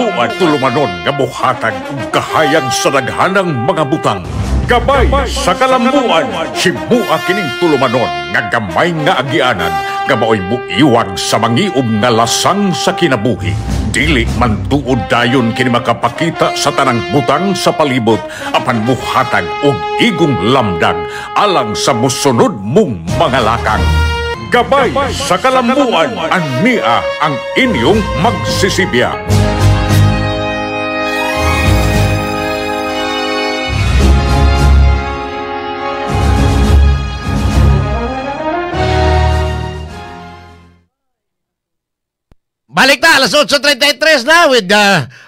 kalambuan, tulumanon nga muhatag og kahayag sa daghanang mga butang. Gabay sa kalambuan, simua kining tulumanon nga gamay nga agianan nga maoy muiwag sa mangiob nga lasang sa kinabuhi. Dili man tuod dayon kini makapakita sa tanang butang sa palibot apan muhatag og igong lamdag alang sa musunod mong mga lakang. Gabay sa kalambuan, ania ang inyong magsisibya. Balik ta, alas 8:33 na with,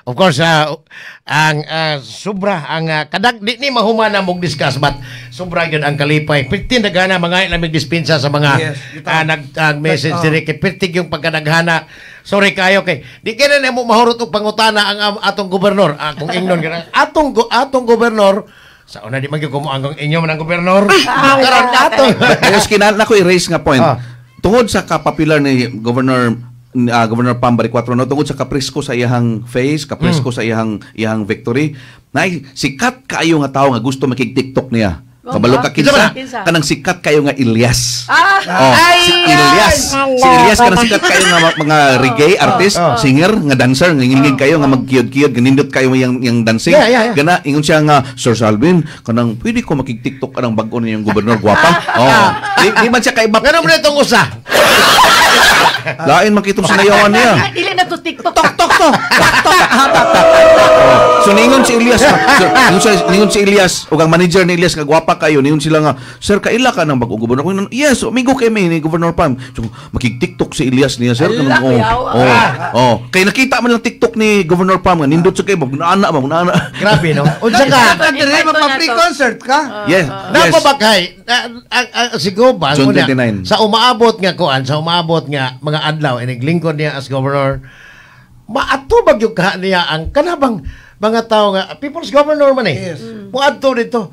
of course, ang sobra, ang kadag, di ni mahuman na mong discuss, but sobra yun ang kalipay. Pirti nagana, mga ilamig dispensa sa mga Yes, nag-message Oh. diri kay pirti yung pagkadaghana. Sorry kayo kay di kay na mo mahurot og pangutana ang atong gobernador. Kung ingnon gyud atong gobernador sa una di man gyud ko mo ang inyo man ang gobernador. Karon atong Ayos kinahanglan ko i-raise nga point. Tungod sa kapopular ni Governor Pam Baricuatro, no, tungod sa kapresko sa iyahang face, kapresko sa iyahang victory, nay sikat kaayo nga tawo nga gusto makig-TikTok niya. Kabalo ka kinsa? Kanang sikat kayo nga Elias. Oh, si Elias. Si Elias kanang sikat kayo nga mga reggae artist, singer, nga dancer, nga ngingig kayo nga magkiyod-kiyod, ganindot kayo yang dancing. Yeah. Gana ingon siya nga Sir Salvin, kanang pwede ko makig-TikTok kanang bag-o ninyong gobernador gwapa. Oh. Di man siya kaiba. Ngano man itong usa? Lain man kitong sinayawan niya. Dili na to TikTok. Tok tok to. Tok tok. So ningon si Elias, ningon si Elias ug ang manager ni Elias nga gwapa kayo, ningon sila nga, "Sir, kaila ka nang bag-o gobernador?" Ko, "Yes, amigo kay mi ni Governor Pam." So makig-TikTok si Elias niya, sir. Oh. Kay nakita man lang TikTok ni Governor Pam nga nindot sa kay magnaana ba, magnaana. Grabe no. Unsa ka? Dire magpa-free concert ka? Yes. Napa ba kay si Goba June 29. sa umaabot nga kuan, sa umaabot nga mga adlaw iniglingkod niya as governor, maatubag yung ka niya ang kanabang mga tao nga people's governor man eh. Yes. Muadto dito.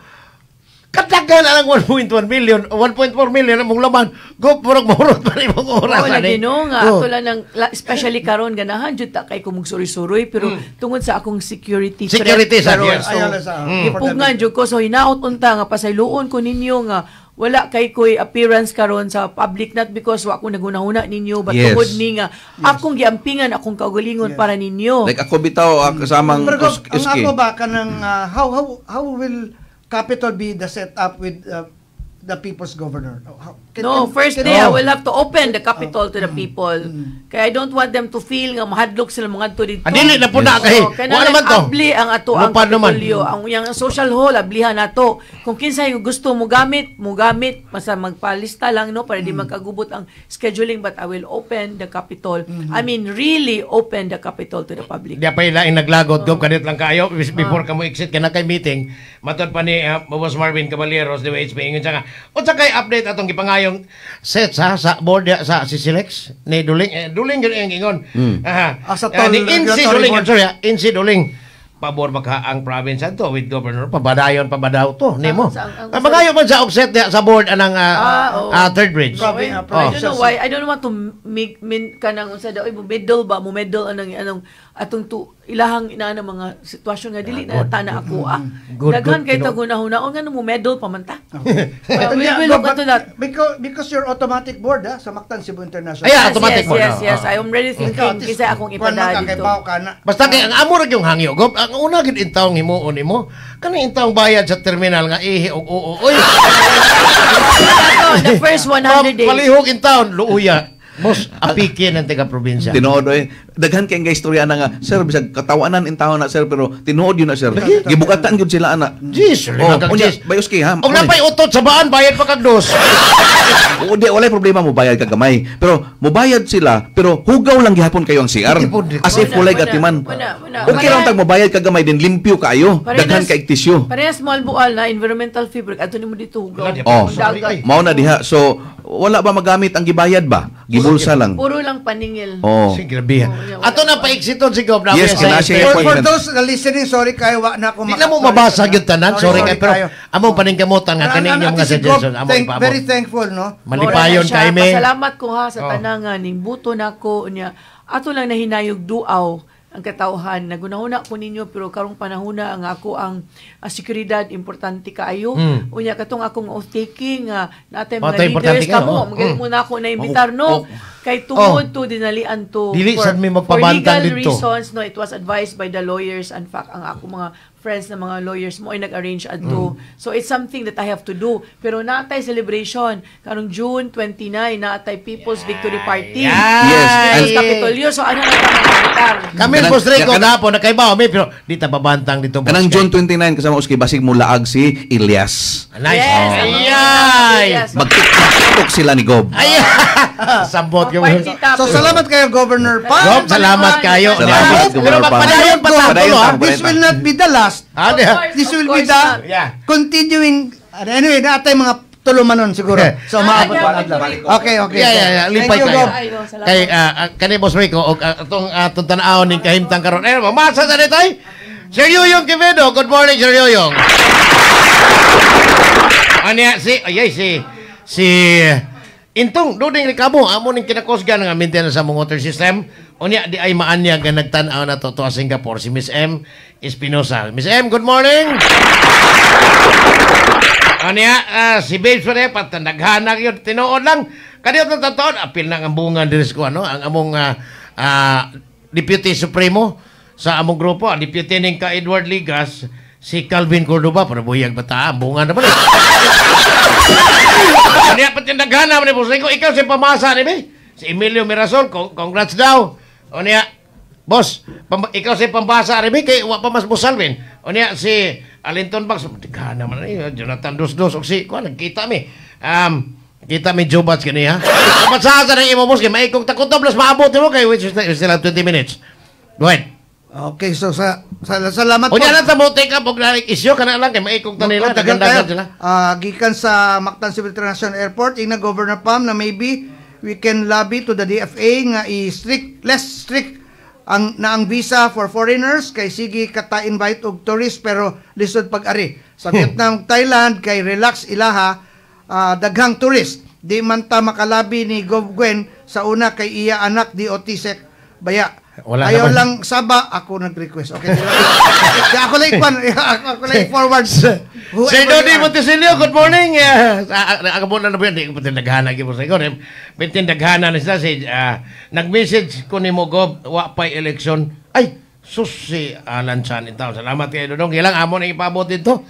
Kadaghan ang 1.1 million, 1.4 million among laman. Go purok mahurot pa imong oras. Oo, lagi no nga. Oh. Ato lang ng, especially karon ganahan jud ta kay kumugsuroy-suroy pero tungod sa akong security threat Security sa karon. yes. So, gipugngan jud ko. So hinaot unta nga pasayloon ko ninyo nga wala kay koy appearance karon sa public, not because wa ko nagunahuna ninyo but Yes. tungod ni nga akong giampingan akong kaugalingon para ninyo. Like ako bitaw kasamang Pero ang Uski. ako ba kanang how will Capitol be the setup with the people's governor? First day I will have to open the Capitol to the people. Kaya I don't want them to feel nga mahadlok sila mga adto dito. Dili na po na kay. Wala naman to. Abli ang ato ang Kapitolyo, ang yang social hall ablihan nato. Kung kinsay gusto mo gamit, basta magpalista lang no para di magkagubot ang scheduling, but I will open the Capitol. I mean really open the Capitol to the public. Di pa ilaing naglagot go kadit lang kayo before ka mo exit kana kay meeting. Matod pa ni Boss Marvin Caballeros DWHP ingon siya nga, unsa kay update atong gipangayong set sa board sa Sisilex ni Duling Duling gyud ang ingon. Sa toll ni NC regulatory Duling, board. sorry, NC Duling. Pabor baka ang province adto with governor pabadayon pabadaw to nimo. Mangayo man sa offset sa board anang third bridge. I don't know why. I don't want to make min kanang unsa daw mo middle ba mo middle anong atong tu ilahang inaana mga sitwasyon nga dili na tana ako ah. Daghan kay tag hunahuna ngano mo medal pa man ta. We will look into that. Because you're automatic board sa Mactan Cebu International. Ay, automatic board. Yes. I am already thinking kinsa akong ipada dito. Basta kay ang amo ra gyung hangyo. Ang una gid intawong himuon nimo kaning intawong bayad sa terminal nga ihi og oo. Oy. The first 100 days. Palihog in town luuya. Boss, apiki ng taga-probinsya. Tinuod oy. Daghan kay nga istorya na nga, sir, bisag katawanan in taon na sir, pero tinuod yun na sir. Gibukatan gyud sila ana. Jeez, oh, unya, bayos kay ha. Og napay utot sa baan, bayad pa kag dos. Oo, di walay problema mo bayad ka gamay. Pero mobayad sila, pero hugaw lang gihapon kayo ang CR. As if walay gatiman. Okay lang tag mobayad ka gamay din limpyo kaayo. Daghan kay tisyo. Parehas mo albual na environmental fabric adto nimo dito hugaw. Oh, mao na diha. So wala ba magamit ang gibayad ba? Gibulsa lang. Puro lang paningil. Oh. Sige, grabe. Ato na paexiton si Gob. Yes, for those listening, sorry kayo, wa na ako Di na mo mabasa gyud tanan. Sorry kayo, pero among paningkamutan nga kani inyong mga suggestion. Among ipabot. Very thankful, no? Malipayon kay me. Pasalamat ko ha sa tanangan ning buto nako unya. Ato lang nahinayog duaw. Ang katawhan nagunahuna ko ninyo, pero karong panahona ang ako ang seguridad importante kaayo. Unya katong akong oath taking nga natay mga Matay, importante leaders kayo, kamo oh. magaling mo na ako na imbitar, no, kay tungod to dinalian to Dili sad mi for magpabantang legal didto. reasons, no. It was advised by the lawyers and fact ang ako mga friends na mga lawyers mo ay nag-arrange adto. So it's something that I have to do, pero naatay celebration karong June 29, naatay People's Victory Party. Yes, Sa Kapitolyo. So ano na ta mga militar. Kami, Boss Rico, gapon, nakaibaw mi, pero di ta babantang dito, boss. Kanang June 29 kasama uski basig mo laag si Elias. Nice. Yes, ang mga Ayay! Yes. Magtiktok sila ni Gob. Ay! Sambot ko. Party top. So salamat kayo, Governor Pam. Gob, salamat kayo. Salamat, Pero Governor Pam. magpadayon pa ta Padayon tulo, ta, ha? This will not be the last. Ah, Of course, This of will be course the not. continuing. Anyway, naatay mga tulumanon siguro. So maabot Ah, pa yeah, adlaw. balik. Okay. Yeah. Lipay Thank you, kayo. Gob. Ay, no, salamat. Kay kani Boss Rico og atong tan-awon ning kahimtang karon. Eh, mamasa sa dito ay. Sir Yoyong Quevedo, good morning, Sir Yoyong. Anya si ay ay, si si Intong Duding Ricabo amo ning kinakusgan nga maintenance sa mong water system. Unya di ay maanya nga nagtan-aw na to to Singapore si Miss M Espinosa. Miss M, good morning. Anya, si Babes pa rin, patandaghanak yun, tinuod lang. Kaniyo itong tataon, apil na ang bunga diri sa ano, ang among Deputy Supremo sa among grupo, ang Deputy ning ka Edward Ligas, si Calvin Cordoba, para buyag bata, ang bunga naman eh. Anya, patindaghana man ni Boss Rico, ikaw si pamasa ni be. Si Emilio Mirasol, congrats daw. Unya, boss, ikaw si pambasa ni be, kay wa pa mas Boss Alvin. Unya, si Alinton Bax, daghana man ni Jonathan Dos Dos, og si, kuan, nagkita mi. Kita mi Jobats kani ha. Kapatsa sa imo boss kay maikong takutob las maabot mo kay which is still have 20 minutes. Go ahead. Okay, so salamat po. Unya lang ta mo take up og naik isyu kana lang kay maikong ta nila, Tagal daghan-daghan tayo. sila. Ah, gikan sa Mactan Civil International Airport, ingna Governor Pam na maybe we can lobby to the DFA nga i-strict, less strict ang na ang visa for foreigners kay sige kata invite og tourist pero lisod pag-ari. Sa Vietnam, Thailand kay relax ilaha, daghang tourist. Di man ta makalabi ni Gov Gwen sa una kay iya anak DOT sec baya. Wala Ayaw naman. lang saba ako nag-request. Okay. Di ako lang ikwan, ako lang forward. Sir Whoever Dodi you are. Montesilio, good morning. Ako muna na ba yun? Di ko patindaghana gyud sa ikaw. Patindaghana na sila si nag-message ko ni mo Gob, wa pa'y election. Ay, sus si Alan Chan in town. Salamat kay Dodong. Ilang amo na ipabot dito.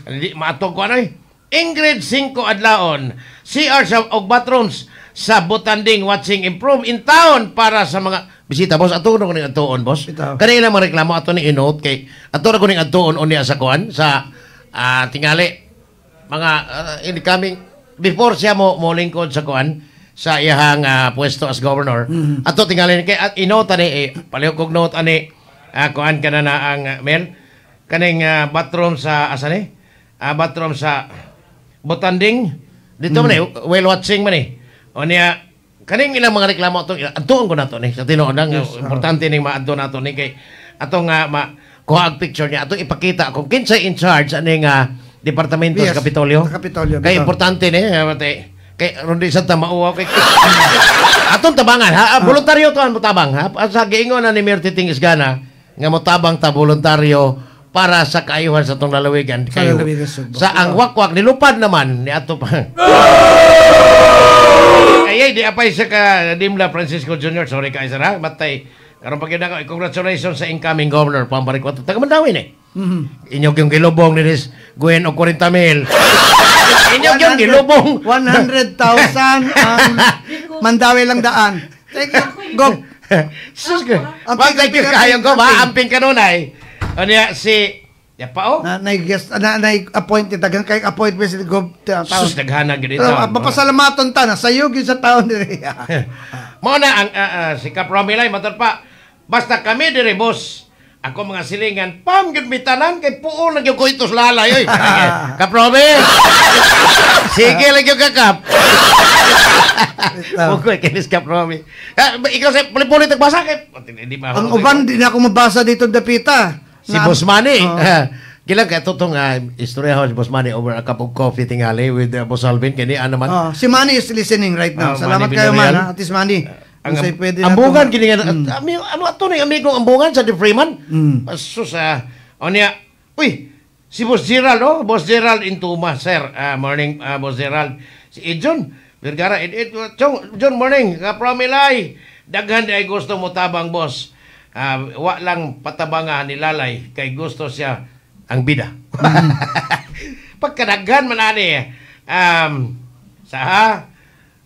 Di maatog ko ano eh. Ingrid Cinco Adlaon, CR sa og bathrooms sa Butanding watching improve in town para sa mga bisita, boss. Ato na ko ning adtuon, boss. Bitaw. Kani ilang mga reklamo ato ni inote kay ato na ko ning adtuon unya sa kuan sa tingali mga incoming before siya mo mo lingkod sa kuan sa iyahang pwesto as governor. Ato tingali kay at inote ani eh, palihog kog note ani kuan kana na ang mail kaning bathroom sa asa ni bathroom sa Butanding dito man eh, whale watching man eh. O niya kaning ilang mga reklamo atong adtuon ko nato ni sa tinuod lang importante ning maadto nato ni kay atong ma kuha ang picture niya atong ipakita kung kinsay in charge aning departamento Yes, sa Kapitolyo. sa Kapitolyo, Kay bitaw. importante ni mate kay ron di sa ta mauwaw kay atong tabangan ha. Voluntaryo to ang tabang ha. Sa giingon na ni Mayor Titing Esgana nga motabang ta voluntaryo para sa kaayuhan sa atong lalawigan. Sa Kay lalawigan Sugbo. sa ang wakwak nilupad naman ni ato pa. Ay, ay, di apay sa ka Dimla Francisco Jr. Sorry kay sir ha. Matay. Karon pag yun ako, congratulations sa incoming governor Pam Baricuatro. Taga Mandawi ni. Inyog yung gilubong ni Riz Gwen og 40 mil. Inyog yung gilubong. 100,000 ang Mandawi lang daan. Thank you. Go. Sus ko. Amping, Pag thank you amping, kayo ko ba? amping. Amping kanunay. Ano ya, si Ya pa oh. Na na guest na na appointed daghan kay appointment si Gov taon. Sus, daghanan gyud Pero ito. mapasalamaton ta na sayo gyud sa taon diri. Mao na ang si Kap Romilay matod pa. Basta kami dire boss. Ako mga silingan, pam gyud mitanan kay puol lang gyud ko itos lalay oy. Kap Romy. Sige lang gyud ka Kap. Bukoy kinis Kap Romy. Ah, ikaw sa puli-puli tagbasa kay hindi pa Ang uban di na ako mabasa dito dapita. Si Boss Manny. Oo. Gilang kay totong istorya ho si Boss Manny over a cup of coffee tingali with Boss Alvin kini ano man. Oh, si Manny is listening right now. Ah, Salamat Manny kayo man, Villarreal. ha? Atis Manny. Ang Unsay pwede ambungan nato- gini nga ano ato ni amigong ambungan sa De Freeman. Sus onya. Uy, si Boss Gerald, oh, Boss Gerald Intuma, sir. Morning, Boss Gerald. Si Edjon Vergara, Ed, Ed, Chong, John, morning. Kapromilay. Daghan ay gusto mo tabang, boss. Wa lang patabanga ni Lalay kay gusto siya ang bida. Pagkadaghan man ani sa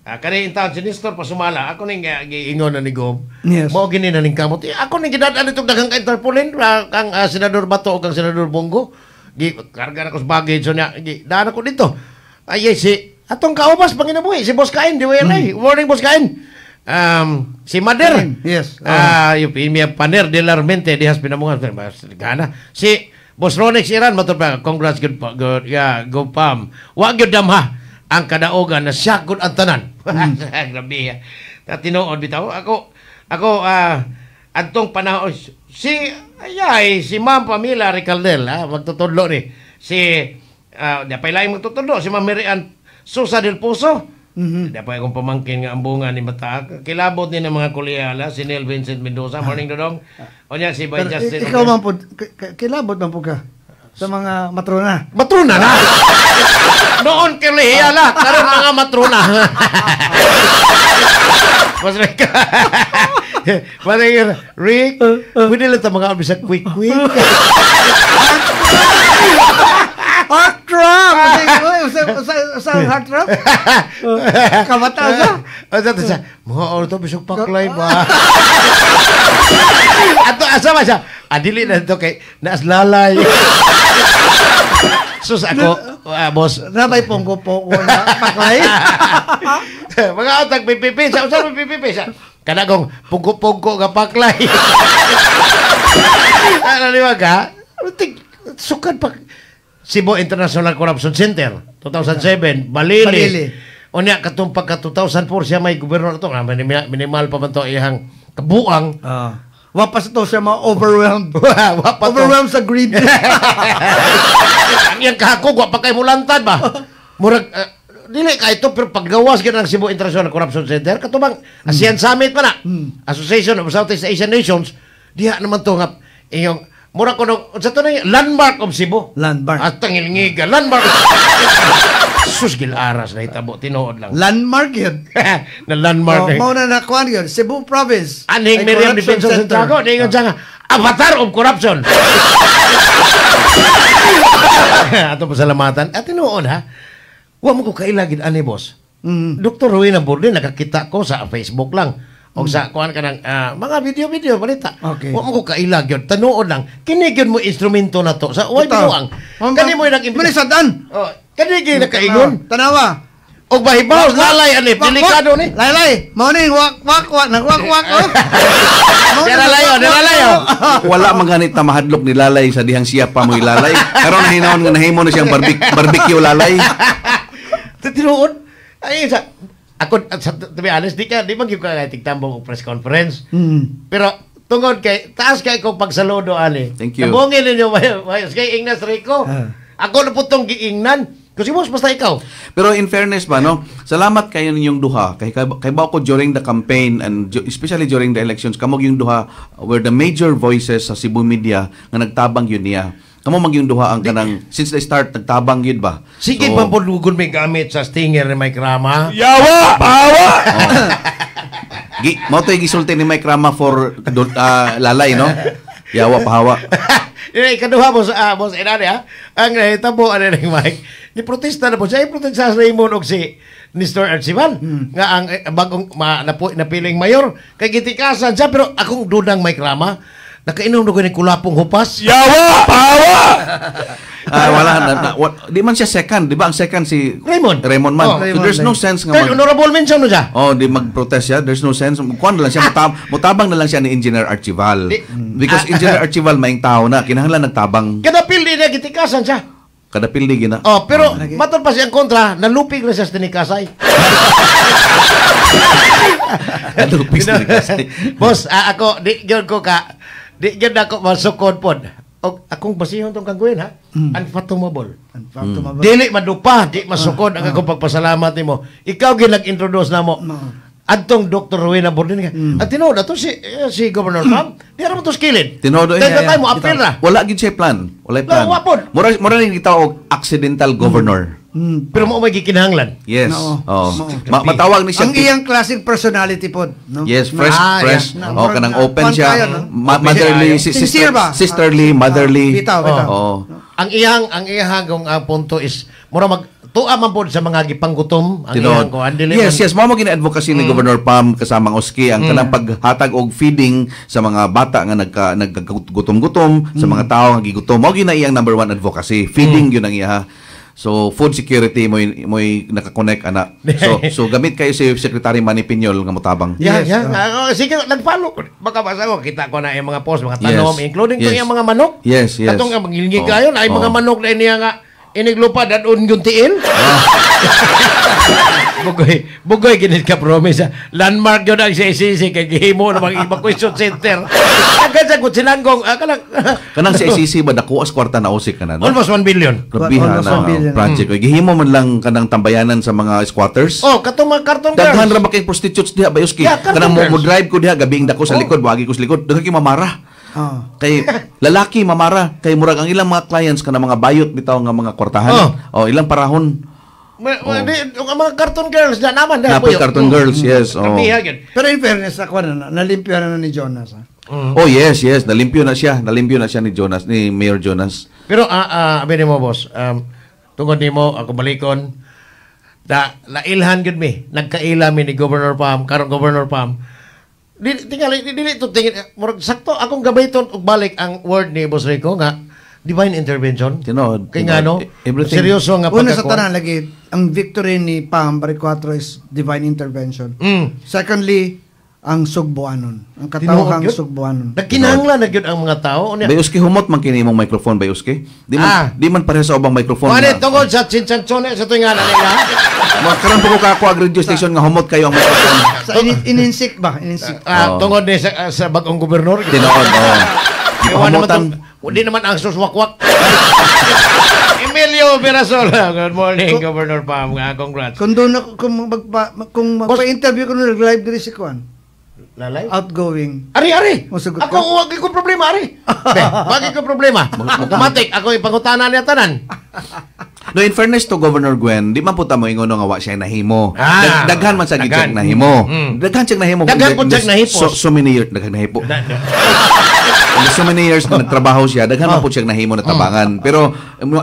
kani in town si Nestor Pasumala, ako ning giingon na ni Gob. Mao gini na ning kamot. Eh, ako ning gidad-an itong daghang ka tarpaulin kang Senador Bato o kang Senador Bong Go. Gi karga na ko sa baggage, so niya gi daan ako dito. Ay ay, si atong kaubas panginabuhi si Boss Kain di wala. Morning, Boss Kain. Si Mader. Yung imiya paner de Larmente dihas pinamungan gana. Si Boss Ronex Iran matur pa, congrats, good good, yeah, go Pam. Wa gyud damha ang kadaogan na siya gud ang tanan. Grabe ha. Ta tinuod bitaw ako ako adtong panahon si ayay si Ma'am Pamela Ricaldel ha, magtutudlo ni si di pa laing magtutudlo si Ma'am Mary Ann Sosa del Pozo. Di pa akong pamangkin nga ambungan ni Mata. Kilabot ni ng mga koleyala, si Neil Vincent Mendoza. Morning, Dodong. O niya, si Bay Pero Justin. ikaw man po, kilabot man po ka sa mga matrona. Matrona na! Noon koleyala, karon mga matrona. Mas Rick. Mas Rick, pwede lang ta mga bisag quick quick. Heart trap! Sa heart trap? Kabata siya. Asa to siya? Mga orto bisag paklay ba? Ato asa ba siya? Adili na to kay naaslalay. Sus ako, boss. Nabay ponggo po na paklay. Mga otag PPP sa usa PPP sa kana kong pungko-pungko nga paklay. Ano ni ka? Sukad pa Cebu International Corruption Center 2007, Balili. Balili. Unya katong pagka 2004 siya may gobernador to, minimal pa man to iyang kabuang. Wa pa sa to siya ma-overwhelmed. Wa pa to. Overwhelmed sa greed. Ang iyang kahakog wa pa kay mulantad ba. Murag dili kay ito pero paggawas gyud ang Cebu International Corruption Center katubang ASEAN Summit pa na. Association of Southeast Asian Nations diha naman to nga iyong mura ko no, unsa to na yung landmark of Cebu. Landmark. At tangilngiga landmark. Sus gilaras na hitabo tinuod lang. Landmark yun. Na landmark. Oh, mao na nakuan yun. Cebu Province. Anhing Ay, Miriam corruption Defensor center. Santiago, ningon siya nga, avatar of corruption. Ato pasalamatan. At tinuod ha, wa mo ko kailagid ani boss. Dr. Rowena Bordin, nakakita ko sa Facebook lang. O sa kuan ka ng mga video-video balita. Okay. Wa mo ko kailag yun. Tanuod lang. Kini gyud mo instrumento na to. Sa way binuang. Kani mo nag Manisadan. Oh, kani gyud nakaingon. Tanawa. Og bahibaw lalay ani delikado ni. Laylay, mao ning wak wak wak nagwak wak oh. Mao ning Dira layo, wak, dira wak, layo. oh. Wala man ganit na mahadlok ni Lalay sa dihang siya pa mo'y Lalay. Karon nahinahon nga nahimo na siyang barbecue Lalay. Tinuod. Ay sa ako to be honest, di man gyud ka tigtambong og press conference. Pero tungod kay taas kay ko pagsaludo ani. Thank you. Nabungin ninyo mayos kay Ignas Rico. Ako na po tong giingnan. Kasi boss, basta ikaw. Pero in fairness ba, no? Salamat kayo ninyong duha. Kay kay ba ko during the campaign and especially during the elections, kamo yung duha were the major voices sa Cebu media nga nagtabang yun niya. Kamo mag yung duha ang kanang since the start nagtabang yun ba? Sige So, pa po lugon may gamit sa stinger ni Mike Rama. Yawa! Pawa! Oh. Mao to'y gisulti ni Mike Rama for Lalay, no? Yawa pahawa. Ini ikaduha boss, boss inani ha. Ang nahitabo ani ni Mike. Ni protesta na po siya. Protesta sa Raymond og si Nestor Archival nga ang bagong napiling mayor kay gitikasan siya, pero akong dudang Mike Rama nakainom na ko ni kulapong hupas. Yawa! Pawa! Wala di man siya second, di ba? Ang second si Raymond. Raymond man. Oh, So Raymond there's no lang. sense nga Kay honorable mention no siya. Oh, di mag-protest siya. There's no sense. Kuan na lang siya, mutabang na lang siya ni Engineer Archival. Because Engineer Archival maing tao na kinahanglan nagtabang. Kada pildi na gitikasan siya. Kada pildi gina. Oh, pero matod pa siyang kontra, nalupig na siya sa tinikasay. Nalupig sa tinikasay. Boss, ako di gyud ko ka di gyud ako masukod pod. Og akong basihon tong kangguin ha. Unfathomable. Unfathomable. Dili madupa, di masukod ang akong pagpasalamat nimo. Ikaw gyud nag-introduce namo. Adtong Dr. Rowena Bordin nga. At tinuod ato si si Governor Pam, di ra mo to skilid. Tinuod eh. Kaya Yeah. mo appeal ra. Wala gid siya plan. Wala plan. Wala pod. Mura ni gitawag accidental governor. Pero mo may gikinahanglan. Yes. Oo. Oh. Matawag ni siya. Ang iyang klaseng personality pod, no? Yes, fresh, Ah, fresh. yeah. Oh, kanang open Kwan siya. kayo, no? Motherly, Open sister, Sincere ba? sisterly, motherly. Bitaw, bitaw. Oh. Ang iyang kung punto is mura mag tuwa man pod sa mga gipanggutom ang iyang Tinuod. kuan dili Yes, yes. Mao mo gina-advocacy ni Governor Pam kasamang Oski ang kanang paghatag og feeding sa mga bata nga nagkagutom-gutom, sa mga tao nga gigutom. Mao gina iyang number one advocacy. Feeding yun ang iya. So food security mo'y nakakonect ana. So gamit kayo si Secretary Manny Piñol nga motabang. Yeah, Yes, yeah. Sige, nag-follow ko. Baka basta ko, kita ko na yung mga post, mga tanom, including Yes. itong yung mga manok. Yes. Katong nga mangilingig Oh. kayo, na yung mga manok na niya nga iniglupad at yung tiil. Bugoy, bugoy ginit ka promise. Ah. Landmark yun ang CCC kay gihimo ng mga evacuation center. Agad sa kutsinanggong, kanang, Kanang sa SEC ba dako as kwarta na usik kana, no? Almost 1 billion. Grabihan Almost na 1 billion. project. Gihimo man lang kanang tambayanan sa mga squatters. Oh, katong mga carton Daghan girls. ra ba kay prostitutes diha ba Yuski? Yeah, carton Kanang mo girls. drive ko diha gabi dako sa likod, wagi ko sa likod, daghan kay mamara. Kay lalaki mamara, kay murag ang ilang mga clients kana mga bayot bitaw nga mga kwartahan. Oh, ilang parahon. Ang mga carton girls na naman. Dahil Napoy po yun. carton girls, yes. Oh. Grabihan yun. Pero in fairness, ako na, nalimpyo na ni Jonas. Ah. Oh, yes, nalimpyo na siya, nalimpyo na siya ni Jonas, ni Mayor Jonas. Pero abi nimo, boss, tungod nimo ako balikon da nailhan gyud mi, nagkaila mi ni Governor Pam, karon Governor Pam. Di tingali di, dili to tingin murag sakto akong gabayton og balik ang word ni Boss Rico nga divine intervention. Tinuod, Kay nga no, tinuod. Everything. seryoso nga Una sa pagkakuan. tanan lagi, ang victory ni Pam Baricuatro is divine intervention. Secondly, ang Sugbuanon. Ang katawhang Tinuod yun. Sugbuanon. Nagkinahanglan na gyud ang mga tao. Unya, Bayuski, humot man kini imong microphone, Bayuski. Di man di man pareho sa ubang microphone. Ano nga. tungod sa chinchanchone sa tuwing nga nila? Mga karon pa ko kako ag radio station nga humot kayo ang microphone. Sa ininsik ba? Ininsik. Ah, tungod ni sa bagong gobernador. Tinuod, oh. Iwan naman Gipahumotan. Hindi naman ang suswakwak. Emilio Verasola. Good morning, Governor Pam. Congrats. Kung doon ako, kung magpa-interview ko nung live diri si Kuan, Lalay? outgoing. Ari, ari. Musugot Ako, ka? wag ko problema, ari. Be, wag ko problema. Automatic, ako ipangutana niya tanan. No, in fairness to Governor Gwen, di man po ta mo ingon nga wa siya nahimo. Ah, Daghan man sa gid daghan. siyang nahimo. Daghan siyang nahimo. Daghan po siyang nahipos. So many years daghan nahipo. In so many years na nagtrabaho siya, daghan man po siyang nahimo na tabangan. Pero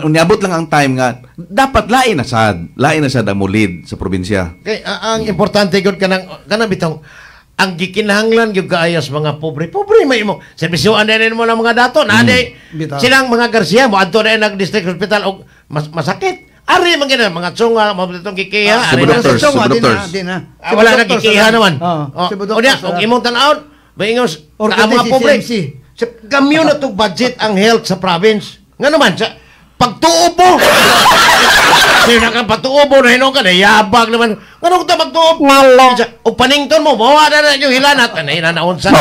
niabot lang ang time nga dapat lain na sad. Lain na sad ang mulid sa probinsya. Kay, ang importante gyud kanang bitong ang gikinahanglan gyud kaayo sa mga pobre. Pobre may imo. Serbisyoan na mo ng mga dato. Na Bitaw. silang mga Garcia mo adto na nag district hospital og masakit. Ari man gina mga tsunga mo ditong gikiha. Cebu Ari na. doctors, Sa Chongo, Cebu di na, doctors. di na. Ah, wala na Cebu doctors, gikiha wala. naman. Oo, Oh, Cebu unya, doctors, og wala. imong tan-awon, maingos Or ka ang kundi mga si pobre. CMC. Sa gamyo na tog budget ang health sa province. Nga naman sa pagtuobo. Sino ka patuobo na hinog ka, nayabag naman. Nga ta magtuob? O panington mo, mawa na na yung hilanat. Ano, hinanaon sa.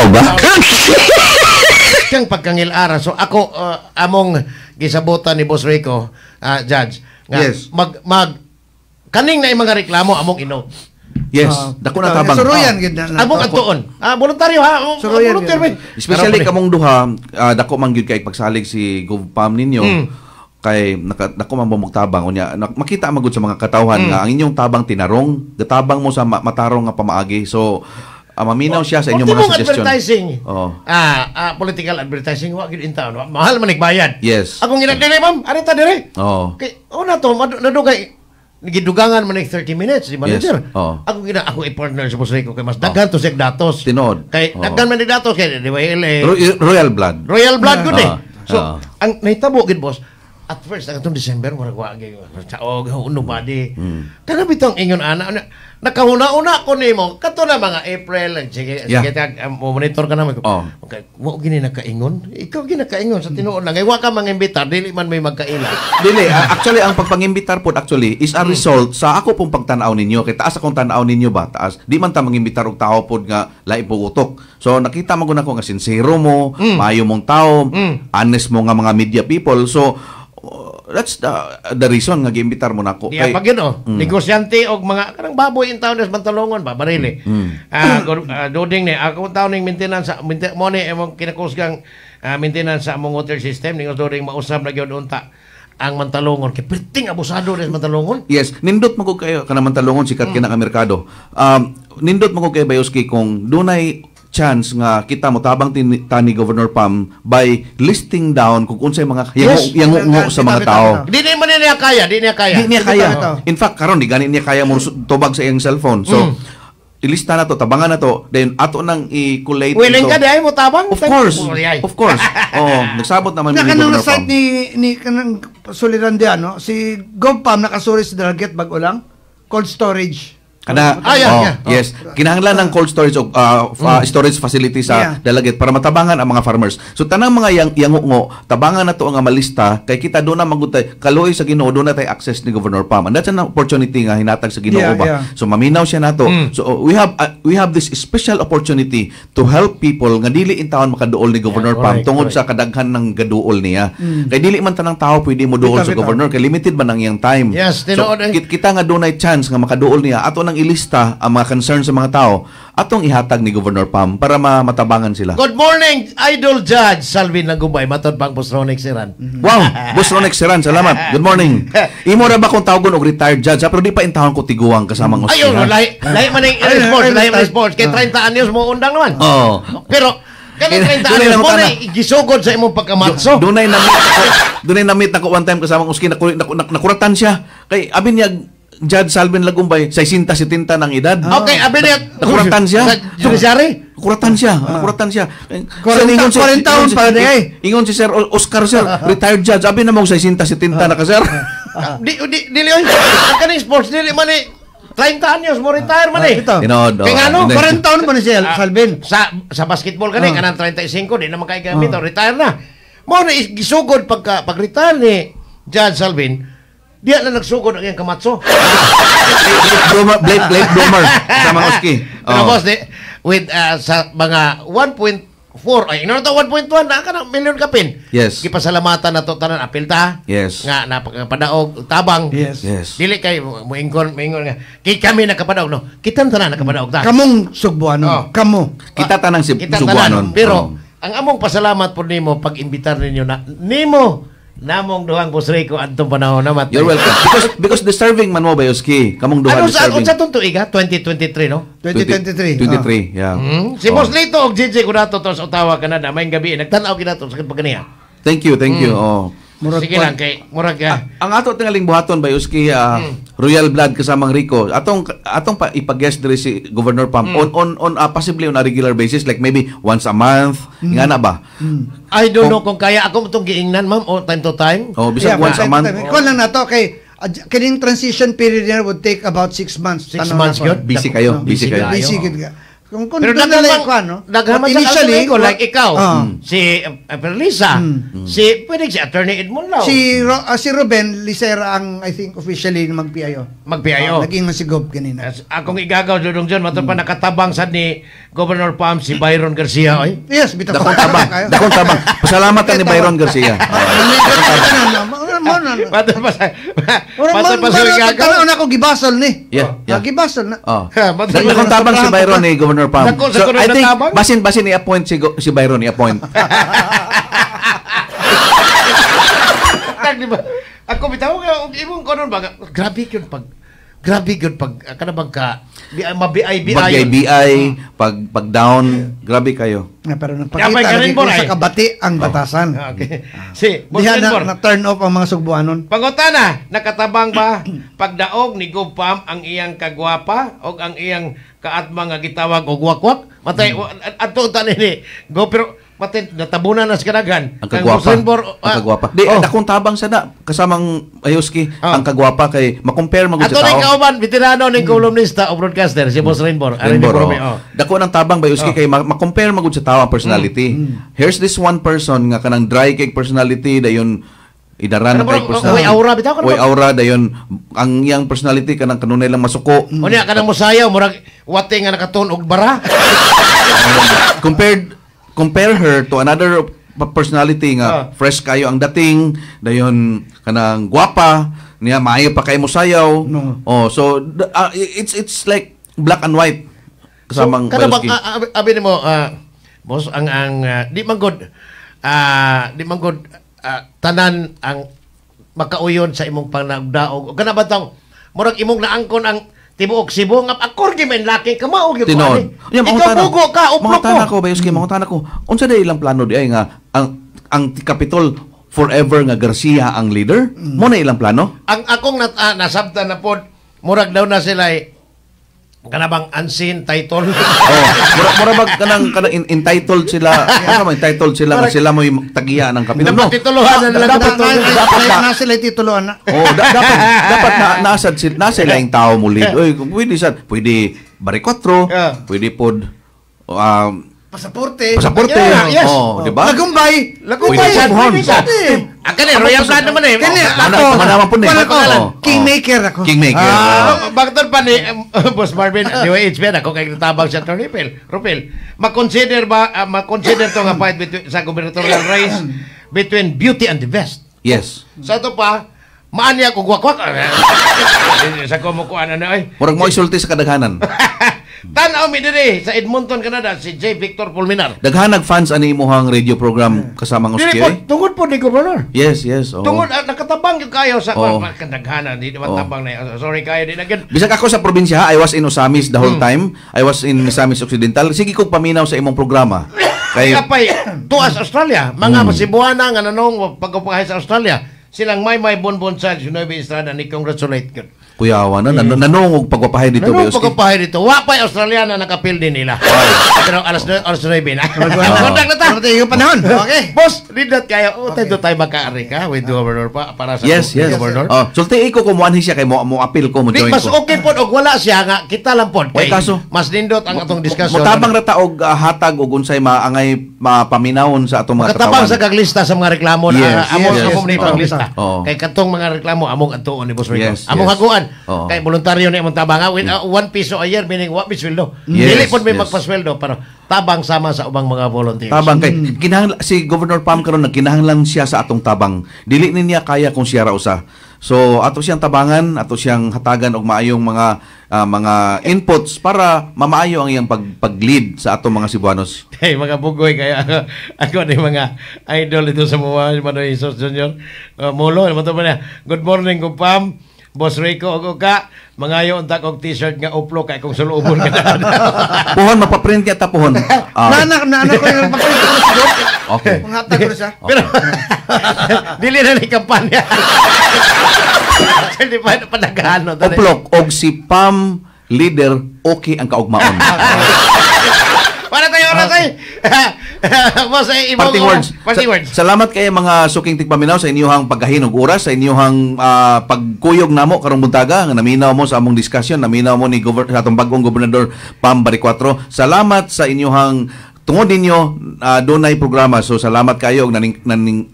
Kang pagkangilara. So ako, among gisabutan ni Boss Rico, judge, nga mag, mag, kaning na yung mga reklamo, among ino. Yes, Ah, dako na bitaw. tabang. Suruyan gid na. Among antuon. Ah, voluntaryo ha. Suruyan Volunteer yun. ba? Especially Karon kamong duha, dako man gyud kay pagsalig si GovPam ninyo. Kay naka, dako man mo tabang unya makita man gud sa mga katawhan nga ang inyong tabang tinarong, gatabang mo sa matarong nga pamaagi. So maminaw siya sa inyong mga Ultimong suggestion. advertising. Oh. Political advertising wa gyud in taon. Mahal man bayad. Akong ina dire, ma'am, ari ta dire. Kay una to nadugay gidugangan man 30 minutes di manager. Oh. Ako gina ako i-partner sa Boss Rico kay mas daghan to siya datos. Tinuod. Kay daghan man ni datos kay di ba eh, Royal blood. Royal blood gud eh. So, ang nahitabo gid, boss, at first ang atong December murag wa gyud og nobody. Kana bitong ingon ana ana, nakahuna-una ko nimo kato na mga April, sige sige tag mo monitor ka naman. Okay, wa gini nakaingon. Ikaw gini nakaingon sa tinuod lang. Kay wa ka mangimbitar dili man may magkaila. Dili, actually ang pagpangimbitar pod actually is a result sa ako pong pagtan-aw ninyo. Kay taas akong tan-aw ninyo ba? Taas. Di man ta mangimbitar og tao pod nga lain po utok. So nakita man gud nako nga sinsero mo, maayo mong tao, honest mo nga mga media people. So That's the reason nga giimbitar mo nako. Di pa gyud oh. Negosyante og mga kanang baboy in town sa Mantalongon ba barili. Doding ni ako taon ning maintenance sa mo ni imong kinakusgang maintenance sa among water system ning doding mausab na gyud unta ang Mantalongon kay perting abusado rin sa Mantalongon. Yes, nindot mo kayo kana Mantalongon, sikat kina ka merkado. Nindot mo kay Bayoski kung dunay chance nga kita mo tabang ta ni Governor Pam by listing down kung unsay mga yango sa mga Bitaw, tao. bitaw. Di man niya kaya, di niya kaya. Di niya kaya. Bitaw, bitaw. In fact, karon di gani niya kaya mo tubag sa iyang cellphone. So, ilista na to, tabangan na to, then ato nang i-collate Willing ito. ka di ay mo tabang? Of course. Oh, ay. Of course. Oh, nagsabot naman Na mi ni kanang Governor na-site Pam. ni kanang suliran diyan, no? Si Gov Pam nakasuri sa Dalaguete bag-o lang. Cold storage. Kana, Ah, yeah, oh, yeah. yes. Kinahanglan ng cold storage o storage facility sa Dalaguete para matabangan ang mga farmers. So tanang mga yangungo, tabangan na to ang malista kay kita do na magutay kaluoy sa Ginoo, do na tay access ni Governor Pam. And that's an opportunity nga hinatag sa Ginoo ba. So maminaw siya nato. So we have this special opportunity to help people nga dili in taon makaduol ni Governor Pam tungod sa kadaghan ng gaduol niya. Kay dili man tanang tao pwede mo duol Bitaw, sa bitaw. governor kay limited man ang iyang time. Yes, So tinuod eh. kita nga dunay chance nga makaduol niya, ato nang ilista ang mga concern sa mga tao, atong ihatag ni Governor Pam para matabangan sila. Good morning, Idol Judge Salvin Langgubay, matod pang Boss Ronex Siran. Wow, Boss Ronex Seran, salamat. Good morning. Imo ra ba kung tawagon og retired judge? Ha? Pero di pa intawon ko tiguang kasamang Ayun, Oscar. lahi, lahi man ang Ay, sports, ay, lahi man ang ay, sports. Kay 30 anyos mo undang naman. Oh. Pero, kanang 30 Dunay anyos naman mo na tana. gisugod sa imong pagkamatso. Dunay na-meet ako, dunay na-meet ako one time kasamang Uski, nakuratan siya. Kay abi niya Judge Salvin Lagumbay, 60 70 ng edad. Okay, abi niya. Nakuratan siya. Sa judiciary? Nakuratan siya, nakuratan siya. 40 Ingon taon pa na eh. Ingon si Sir Oscar, sir, retired judge, abi na mo 60 70 na ka, sir. Di, di, dili, oy. Ang kaning sports, dili man eh. 30 anyos mo retire man eh. Bitaw. Tinuod, oh. Kay ngano? Hindi. 40 taon pa ni si Salvin. Sa basketball kani kanang 35 di naman kay gamit, retire na. Mo na gisugod pagka pag-retire ni Judge Salvin, diya na nagsugod ang iyang kamatso. Late bloomer, late, late bloomer sa mga Oski. Pero Oh. boss, di, with sa mga 1.4 ay ino na to 1.1 na ka na million kapin. Gipasalamatan na to tanan apil ta. Nga napadaog tabang. Yes. Dili kay moingon moingon nga kay kami nakapadaog no. Kita tanan nakapadaog ta. Kamong Sugbuanon. Oh. Kamo. Kita tanang si Kita Sugbuanon. tanan. Pero Oh. ang among pasalamat po nimo pag imbitar ninyo na nimo namong duhang Boss Rico adtong panahon na mat. You're welcome. Because deserving man mo Bayoski. Kamong duha Ano sa deserving. unsa tong tuig ha? 2023 no? 2023. 23, yeah. Si Oh. Boss Lito og JJ Kunato to sa Ottawa, Canada. May gabi nagtan-aw kinato sa pagkaniya. Thank you, thank you. Oh. Murag Sige lang kay murag ah. Ang ato tingaling buhaton Bayoski, Royal Blood kasamang Rico. Atong atong pa ipag-guest diri si Governor Pam on possibly on a regular basis, like maybe once a month. Nga na ba? I don't know kung kaya ako itong giingnan, ma'am, o time to time. Oh, bisag once a time month. to time. Kuwan lang na to kay kining transition period niya would take about 6 months. 6 Tanaw months na ko. yun? Busy kayo, busy kayo. Busy gid ka. Kung Pero doon na daghan lang mang- kuwan, no? daghan But man sa initially, initially, like ikaw, si Perlisa, si pwede si Attorney Edmond Lau. Si Ruben Licera ang I think officially mag-PIO. Mag-PIO. Ah, naging man si Gob kanina. As, akong igagaw dudong dyan, matod pa nakatabang sad ni Governor Pam si Byron Garcia oy. Yes, bitaw. Dakong tabang. Dakong tabang. Pasalamatan ni Byron Garcia. Matod pa sa matod pa sa igagaw. Tanaw na ako gibasol ni. Yeah. Ah, gibasol na. Oh. Matod pa Dakong tabang si Byron ni Governor Pam. Dako sa So, kuno I think natabang? basin basin i-appoint si Byron i-appoint. Tag, di ba? Ako bitaw nga og imong konon ba nga, grabe gyud pag kana bang ka di mabi-ay bi Pag BI, pag pag down, grabe kayo. Nga, pero Yabay nagpakita ka rin, lagi ko Boray. sa kabati ang batasan. Okay. Si Boss Diha Renbor. na turn off ang mga Sugbuanon. Pangutana, nakatabang ba pagdaog ni Gov Pam ang iyang kagwapa o ang iyang kaatma nga gitawag og wakwak? Matay adto ta nini. Go pero matay natabunan na sa kadagan. Ang kagwapa. Boss Renbor, Ang kagwapa. Di, oh. dakong tabang sa na kasamang Ayoski, Oh. ang kagwapa kay ma-compare magud Ato sa ning tao. kauban veterano ning kolumnista o broadcaster si Boss Renbor. Ari ni Renbor, Borome, oh. oh. Dako ng tabang Bayoski kay ma-compare magud sa tao ang personality. Here's this one person nga kanang dry kay personality dayon idaran Ano na kay bro, personality. way aura bitaw, kana Way ba? aura dayon ang iyang personality kanang kanunay lang masuko. Unya kanang mosayaw murag wate nga nakatuon og bara. Compared compare her to another personality nga fresh kayo ang dating, dayon kanang gwapa, niya maayo pa kay mo sayaw. No. Oh, so it's like black and white kasamang So, kana bang, Bayoski. Abi nimo, boss, ang di man gud tanan ang makauyon sa imong panagdaog. Kana ba tong murag imong naangkon ang tibuok Cebu nga akor gi man laki kamao gyud ko Tinuod. ani. Nya, Ikaw mangutana- bugo ka, uplok mangutana ko. ko, Bayoski, mangutana ko. Unsa day ilang plano di ay nga ang Capitol forever nga Garcia ang leader? Mo na ilang plano? Ang akong nasabtan na pod, murag daw na sila ay kana bang unseen title. Oh, mura mura bag kanang entitled sila. Ano man entitled sila nga sila mo yung tagiya ng Capitol. No. Dapat tituluhan na lang. Dapat dapat na, na sila titulo ana. Oh, dapat na nasa sila nasa sila yung tao mo lead. Oy, kung pwede sad, pwede Baricuatro, pwede pod Pasaporte. Pasaporte. Yeah, yes. Oh, di ba? Lagumbay. Lagumbay Pwede sad, pod pohon. pwede sad. Ang kani royal blood naman eh. Kani ako. Mana man po ni. Wala ko. Oh, Kingmaker ako. Kingmaker. Ah, bakit pa ni Boss Marvin, DYHB, ako kay tabang sa Attorney Rupel. Rupel, ma-consider ba, ma-consider to nga fight between, sa gubernatorial race between beauty and the best? Yes. Sa ito pa, maanya ko gwakwak. Sa kumukuan ano ay. Murag mo isulti sa kadaghanan. Tanaw mi diri sa Edmonton, Canada, si J. Victor Pulminar. Daghanag fans ani imuhang radio program kasamang Dili Oski. po, Eh? tungod po ni Governor. Yes. Oo. Tungod nakatabang yung kayo sa kadaghanan, di naman tabang na. Sorry kayo di na gyud. Bisag ako sa probinsya, I was in Ozamis the whole time. I was in Misamis Occidental. Sige kog paminaw sa imong programa. Kay Kapay tuas Australia, mga Cebuana nga nanong pagkupahay sa Australia, silang may may bonbon sa Nueve Estrada ni congratulate gyud. Kuyawa na nanong og pagwapahay dito, Nanong Bayoski. pagkupahay dito, wa pa'y Australiana nakapil din nila. Pero alas 9 na. Kontak na ta. Ano tayo yung panahon? Okay. Boss, nindot kayo. O, tayo tayo makaari ka with the governor pa para sa Yes. governor. Oh, sulti ko kung muanhi siya kay mo appeal ko mo Di, join mas ko. okay pod og wala siya nga kita lang pod. Way Kay kaso. mas nindot ang atong discussion. Motabang ra ta og hatag og unsay maangay mapaminawon sa atong mga Makatabang katawan. sa kaglista sa mga reklamo na among among ni paglista. Kay katong mga reklamo among adtuon ni Boss Rico. Among haguan. Kay voluntaryo ni among tabang with 1 piso a year, meaning wa mi sweldo. Dili pod may magpasweldo pero tabang sama sa ubang mga volunteers. Tabang kay kinahanglan si Governor Pam karon nagkinahanglan siya sa atong tabang. Dili ni niya kaya kung siya ra usa. So ato siyang tabangan, ato siyang hatagan og maayong mga inputs para mamaayo ang iyang pag-lead sa atong mga Cebuanos. Hey, mga bugoy kaya ako ni mga idol ito sa mga Manoy Jesus Jr. Mulo, ano to ba niya? Good morning, Gupam. Boss Rico og ka, mangayo unta kog t-shirt nga uplo kay kung sulubon ka na. Puhon mapaprint niya ta puhon. Ah, Nana, nana ko yung paprint ko na siguro. Okay. Manghatag ko na siya. Pero dili na ni kampanya. Di pa padagano. Uplok og si Pam leader okay ang kaugmaon. Para tayo oras ay. Boss ay imong Parting words. Parting words. Salamat kay mga suking tigpaminaw sa inyuhang paggahin og oras, sa inyuhang pagkuyog namo karong buntaga nga naminaw mo sa among discussion, naminaw mo ni sa atong bagong gobernador Pam Baricuatro. Salamat sa inyuhang tungod ninyo dunay programa. So salamat kayo og naning, naning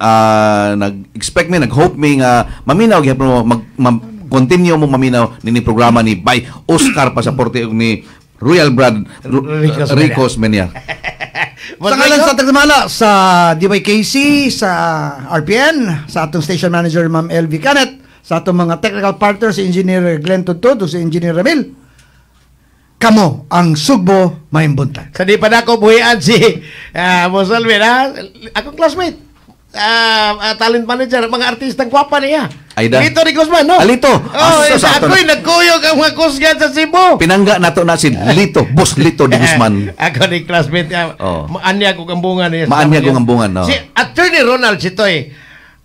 nag-expect mi, nag-hope mi nga maminaw gihapon mo mag, continue mo maminaw nini programa ni by Oscar Pasaporte ug ni Royal Brad Rico Osmeña. Rico Osmeña. Boss Sa ngalan Rico? sa tagdamala sa DYKC, sa RPN, sa atong station manager Ma'am LV Canet, sa atong mga technical partners si Engineer Glenn Tudtud, si Engineer Ramil. Kamo ang Sugbo Maayong buntag. Sa di pa nako buhian si Boss Alvin, ha? Akong classmate. Talent manager, mga artistang gwapa niya. Aida. Lito ni Guzman, no? Alito. Oh, Ah, eh, sakto na. ako'y nagkuyog ang mga kusgan sa Cebu. Pinangga nato na si Lito, Boss Lito de Guzman. Ako ni classmate niya. Oh. Maanyag og ambungan niya. Maanyag og ambungan, no. Si Attorney Ronald Sitoy,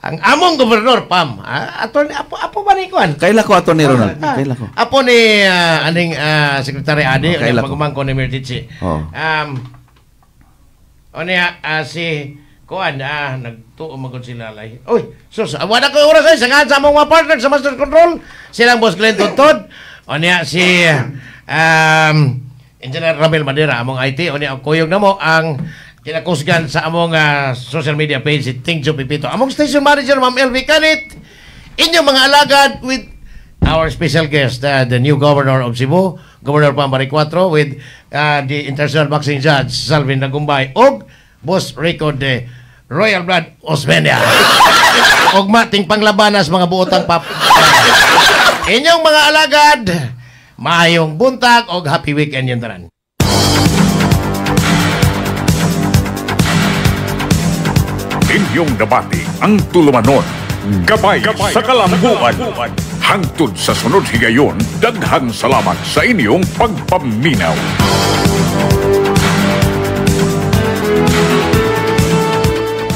ang among gobernador, Pam. Attorney, apo ba ni Kuan? Kaila ko ato ni Ronald. Ah, Kaila ko. Apo ni aning Secretary Adi, Oh, kaila ko. pagumangko ni Mirtichi. Oh. O niya, si Kuan, nagtuo magod sila lay. Uy, sus, wala ko oras ay, sa sa among mga partner sa Master Control, silang Boss Glenn Tuntod. O niya, si Engineer Ramel Madera, among IT. O niya, ang kuyog na mo, ang kinakusgan sa among social media page, si Tingjo Pipito. Among station manager, Ma'am LV Canit, inyong mga alagad with our special guest, the new governor of Cebu, Governor Pam Baricuatro, with the international boxing judge, Salvin Lagumbay, og Boss Rico de Royal Blood Osmeña. Ugma ting panglabanas mga buotang pap. Inyong mga alagad, maayong buntag og happy weekend yung tanan. Inyong nabati ang tulumanon. Gabay sa kalambuan. Hangtod sa sunod higayon, daghang salamat sa inyong pagpaminaw.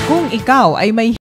Kung ikaw ay may